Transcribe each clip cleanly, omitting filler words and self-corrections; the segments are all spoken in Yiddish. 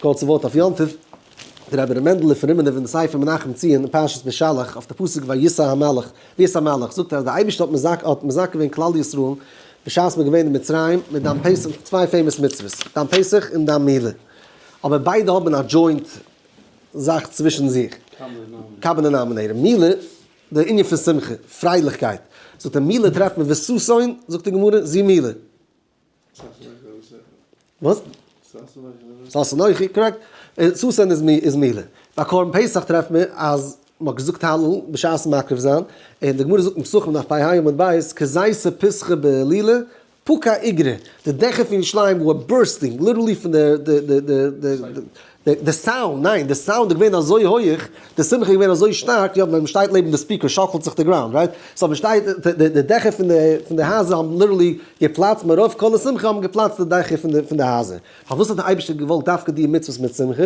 קורצע ווארט אויף יום טוב, דער רבי ר' מענדלע פון רימינוב אין ספר מנחם ציון אין פרשת בשלח אויף די פסוק ויסע המלאך, ויסע המלאך, זאגט ער אז דער אייבערשטער האט מזכה האט מזכה געווען כלל ישראל בשעת מ'איז געווען אין מצרים מיט דם פסח, צוויי famous מצוות, דם פסח און דם מילה, אבער ביידע האבן א joint זאך צווישן זיך, common denominator, מילה, די ענין פון שמחה, פרייליכקייט, זאגט ער מילה טרעפט מען וששון, זאגט די גמרא, זו מילה. וואס? ששון אויך, correct. ששון איז מילה. ביי קרבן פסח טרעפט מען אז מ'האט געזאגט הלל בשעת מקריב זיין, און די גמרא זאגט אין פסחים דף פ"ה עמוד ב', כזיתא פסחא בהילולא, פקע איגרא, די דעכער פון ירושלים were bursting, literally פון די די די די די די סאונד, ניין, די סאונד איז געווען אזוי הויעך, די שמחה איז געווען אזוי שטארק, יא, ווען מ'שטייט לעבן די speaker שאקלט זיך די ground, right? So מ'שטייט, די דעכער פון די פון די הייזער האבן literally געפלאצט, מרוב כל השמחה האבן געפלאצט די דעכער פון די פון די הייזער. פארוואס האט דער אייבערשטער געוואלט דווקא די מצוות מיט שמחה?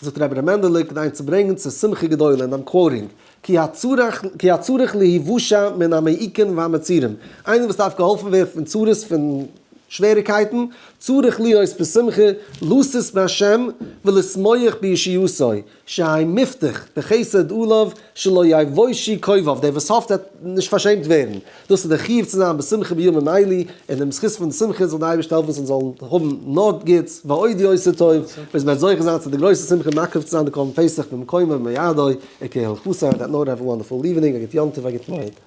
זאגט רבי ר' מענדעלע, כדי צו ברענגען צו שמחה גדולה, and I'm quoting, כי הצריך כי הצריך להיוושע מן המעיקין והמצורים, איינער וואס דארף געהאלפן ווערן פון צרות פון שוועריקייטן, צריך להיות בשמחה, לשש בהשם ולשמוח בישועתו, שהאי מובטח בחסד עליו שלא יבושו קוביו, דער וואס האפט וועט נישט פארשעמט ווערן, דאס איז דער חיוב צו זיין בשמחה בימים אלו, און דעם זכות פון די שמחה זאל דער אייבערשטער העלפן אונז זאלן האבן נאר גוטס, ועוד יותר טוב, ביז מען וועט זוכה זיין צו די גרויסע שמחה מקריב צו זיין די קרבן פסח במקומו ובמועדו, ע כ הלכתא, on that note have a wonderful evening, א גוט יום טוב, א גוט מועד.